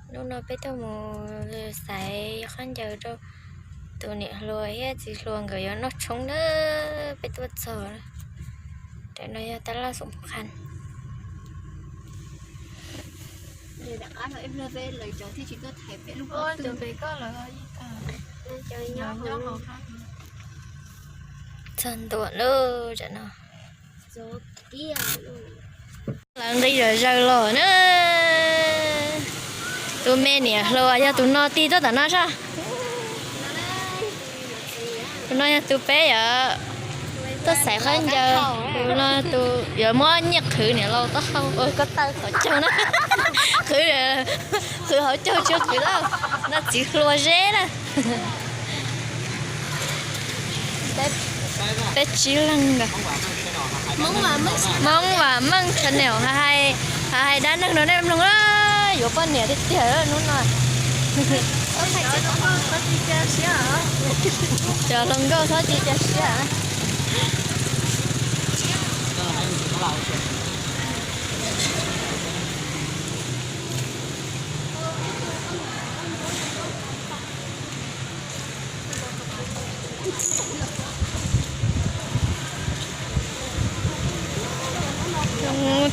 Hnub no peb tuaj mus xaiv khaub ncaws rau tus niam hluas thiab txiv hluas nkawd yuav noj tshoob na. Peb tuaj txog, ntawm no yog tab laj xoom phuv qha. Txog ntua lawm tam no. Lawv nqis zom zaws los na. Tus me niam hluas yog tus no tig tuaj tam no sab. Tus no yog tus peb yom, tuaj xaiv khaub ncaws. Tus no tus yuav muab nyiaj qhwv niam laus taub hau. Koj taw qhov caug na. Qhwv, qhwv hauv caug tsis qhwv lawm. No txiv hluas Zeb na. Peb tsib leeg nkawd. Hmoob Vam Meej channel, hais dab neeg rau nej mloog, yuav poj niam tiag tiag hnub no. Cov hluas nkauj txhob cia siab.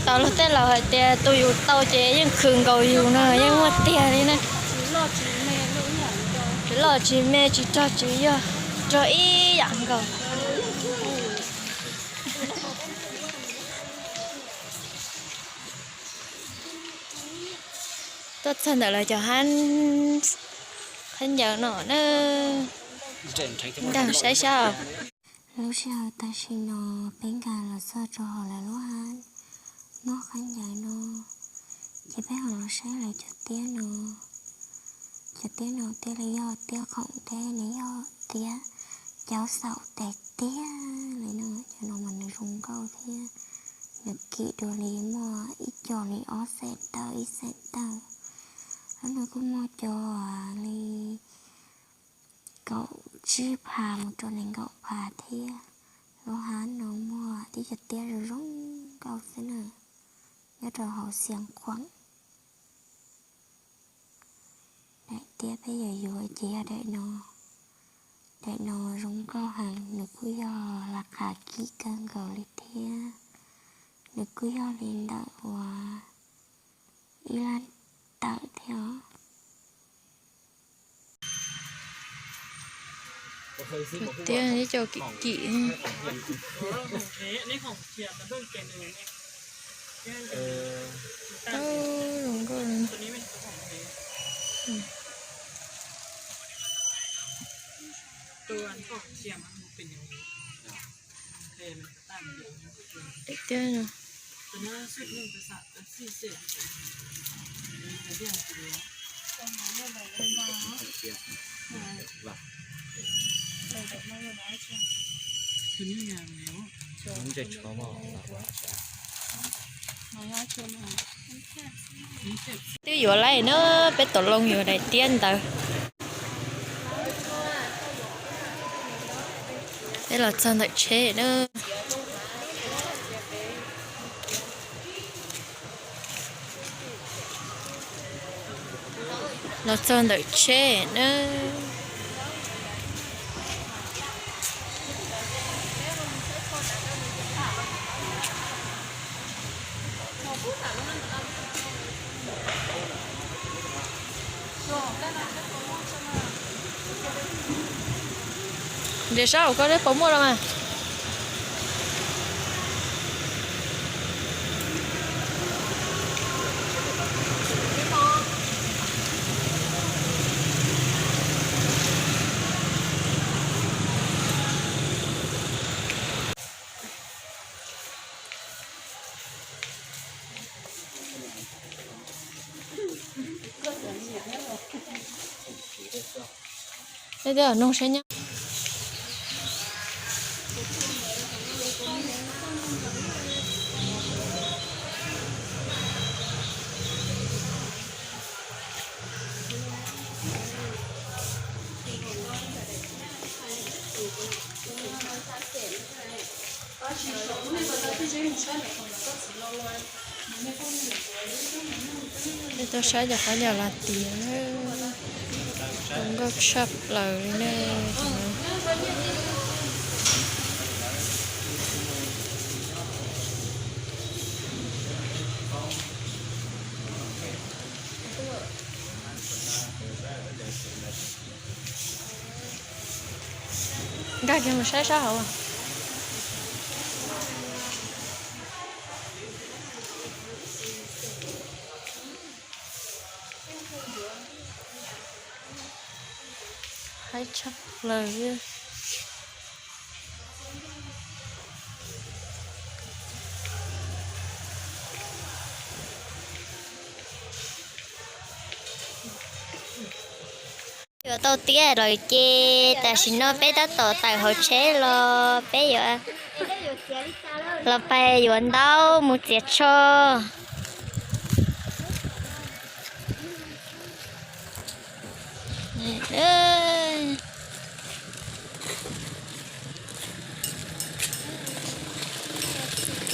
Tau luag tej laus hais tias tus yus tau ces yeej khwv nkaus yus no, yeej muaj tiag li na. Tsis loj tsis me, tsis rog tsis yog, rog ib yam nkaus. Tuaj txog ntawm lawv cov hab khaub ncaws no na. Nrog saib saib os. Lub sij hawm tam sim no peb nkag los txog rau hauv lawv lub hab noj khaub ncaws no, ces peb ho los saib lawv cov tiab no. Cov tiab no thiaj li yog tiab khoom thiab nws yog tiab caub xaum tes tiag li no. Cov no mas nws zoo nkauj thiab nws kim dua li muaj ib co li ob xeem tawm ib xeem tawm. Lub no kuj muaj cov li kaum tsib phav mus rau nees nkaum phav thiab. Lub hab no muaj tib co tiab zoo zoo nkauj xwb na, nyob rau hauv Xiav Khuam. Daim tiab peb yuav yuav ces yog daim no. Daim no zoo nkauj heev, nws kuj yog laj qab kim kawg nkaus li thiab. Nws kuj yog li ntawm uas ib lab tawm thiab os. Tiab ib co kim kim. Zoo nkauj. Tiab no. Twb yuav lawm na, peb tau loo yuav daim tiab ntawd. Peb los txog ntawm tsheb na. Los txog ntawm tsheb na. Nres sab hauv koj lub pov muaj los mas. Ej, twb nug saib nyob. Peb tuaj saib cov khaub ncaws los tiav, zoo nkauj tshaj plaws li ne. Nkag kiag mus saib sab hauv. Haib tshaj plaws. Yuav tau tiav lawm ces tam sim no peb tab tom tawm hauv tsheb los peb yuav los pais yuav ntaub mus txiav tsho.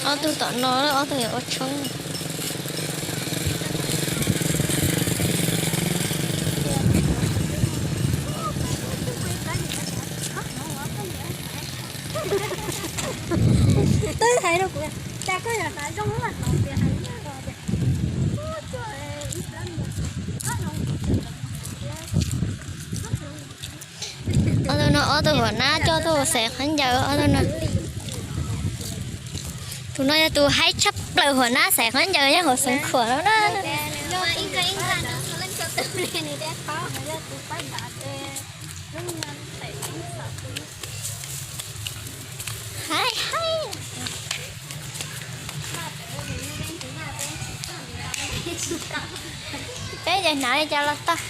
Ob tug tom no, ob tug yuav ua tshoob. Twb hais rau kuv, cas koj yog hnav zoo lawm no, tias hais tias ob tug no, ob tug huam nab coj tuaj xaiv khaub ncaws ob tug no. Tus no yog tus haib tshaj plaws huam nab xaiv khaub ncaws nyob hauv Xeev Khuam no na. Haib haib. Peb ces hnav li cas los tau.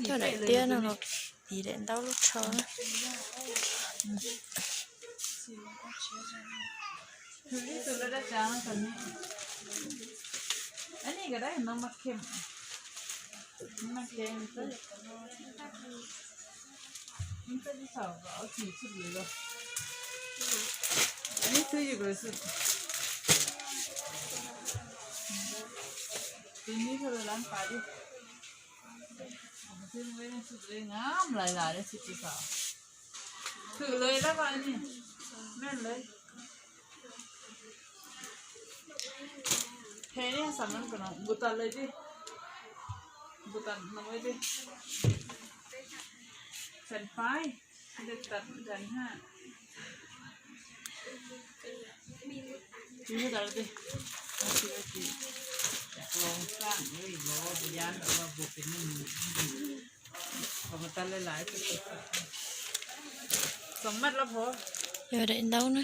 Coj daim tiab no los tiv daim ntaub lub tsho. Hwm lawv lab vas ni, mej lawv. Phem li xav mas ko no npus tas lawv tiag, npus tas no tiag. Xeem Faib, npus tas npus tas ha. Tsis npus tas lawv tiag. Los xaj los yab ntawm los npus pem neeg. Yog daim ntaub na.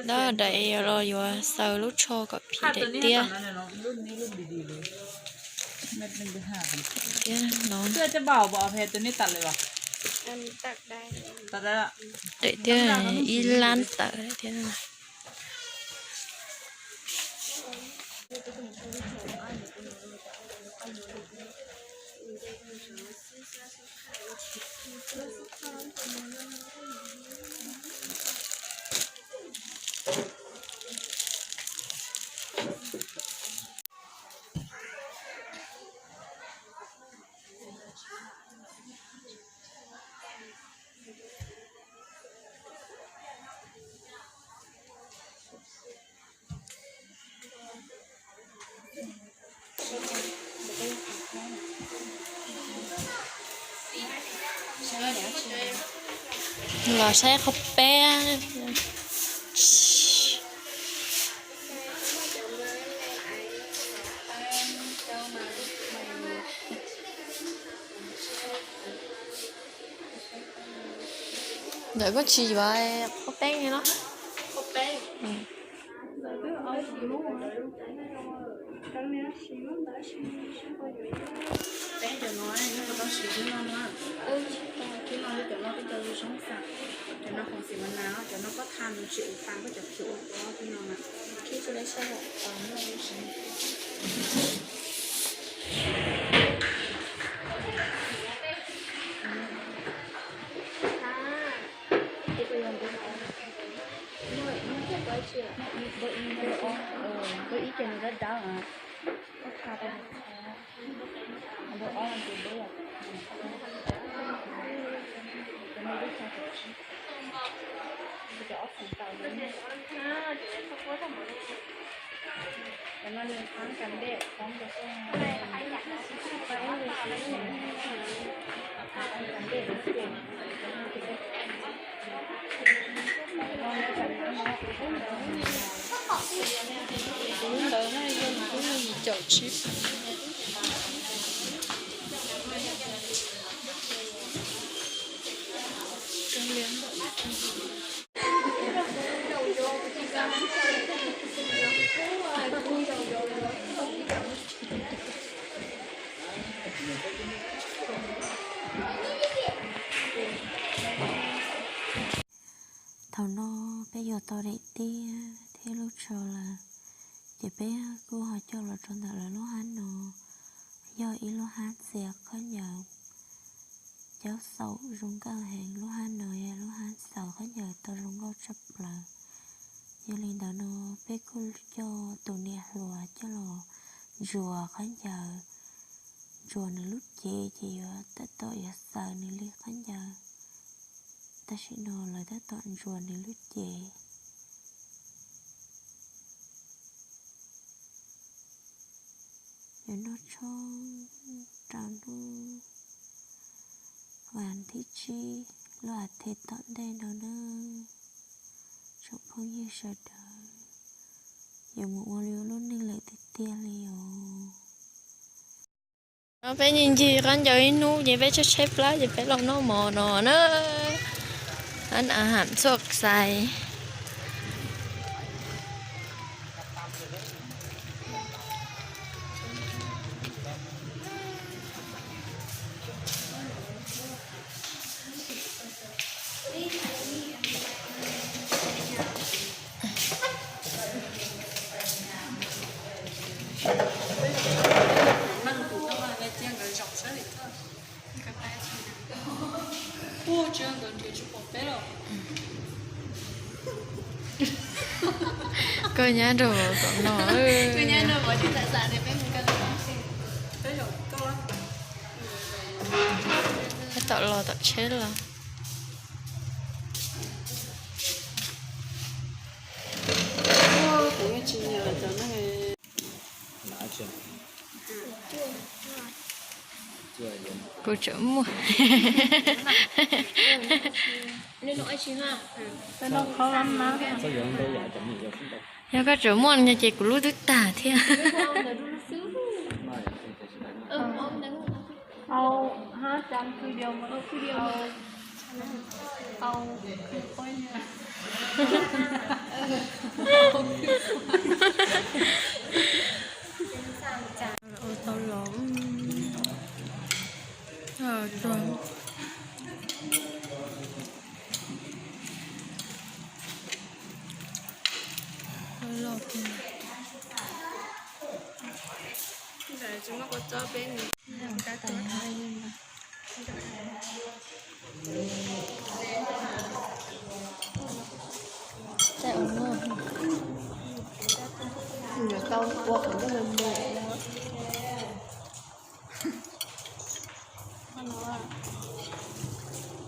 Ntaub daim los yuav xaws lub tsho kom phim daim tiab. Tiab no. Daim tiab ib lab tawm thiab. Los saib qhov peb. Ntawm koj tsis yuav qhov peb li los? Peb cov no nyob qhov tau siv xwb no na. Xwb no cov no peb cov zoo xav. Cov no khoom xim mas nas, cov no koj tha nws tsis ua pa, koj cov khiv ua pa xwb no na. Khib tsis tau saib os, muaj lub siv. Npawb ib ces nws dawb dawb, koj tha tau nws qhov, npawb ob ces npawb yom, cov no lub xya caum tsib, cov ob xeem tawm no. Cov no nws qab kas dej, qab kas dej, qab kas dej. Tus ntawd na yog tus yim caum tsib. Thaum no peb yuav tau daim tiab thiab lub tsho lawm, ces peb kuj ho coj los rau ntawm lawv lub hab no. Yog ib lub hab txias khaub ncaws caub xaum zoo nkauj heev, lub hab no yog lub hab xaws khaub ncaws tau zoo nkauj tshaj plaws. Yog li ntawd no peb kuj coj tus niam hluas coj los ntsuas khaub ncaws, ntsuas nws lub cev ces yuav tab tom yuav xaws nws li khaub ncaws. Tam sim no lawv tab tom ntsuas nws lub cev. Yuav noj tshoob rau hnub vas thib tsib lub as thiv tom ntej no na. Tsoom phooj ywg sawv daws, yuav mus ua li lub neej lawm tiag tiag li os. No peb ncig ncig khaub ncaws ib hnub ces peb tshaib tshaib plab ces peb los noj mov no na. Ăn à hãm txuaj xais. Ua tsis nkawd nrhiav tsis pom peb los. Koj nyab nrog vauv tom no. Peb tom los tom tsheb los. Kuv yeej tsis nyiam cov neeg. Kuv tseem muaj. Yog koj tseem muaj no ces kuv lub twb tag thiab. Ua tau los.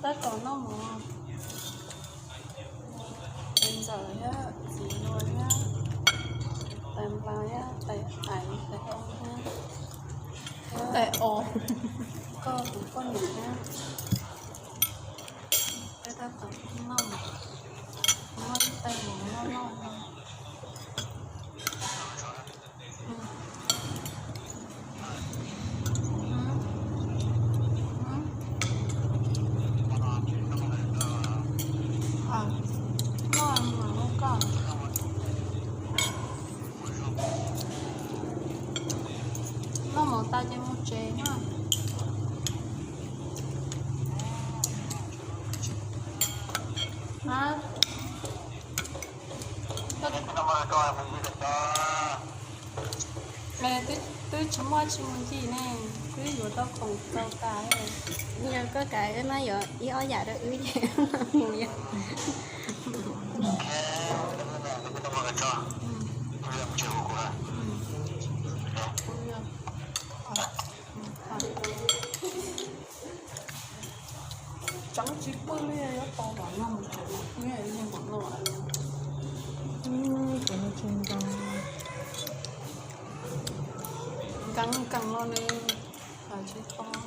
Tab tom noj mov, tais ntxawm thiab txiv nua thiab, tais nplas thiab, tais aiv, tais oo thiab, tais os, koj tus poj niam thiab. Peb tab tom noj, muab ib tais mov noj noj no. Noj mov tas ces mus tsev na. Twb tsis muaj tsis mus ncig ne, twb yuav tau khoom tau tas. Yog koj kam wb muab yuav ib ob yam rau wb ces mus yom. Tseev tsis pwj li, yuav tau tom no mus tseev pwj li npaum no. Nkees nkees no nws tsis tau.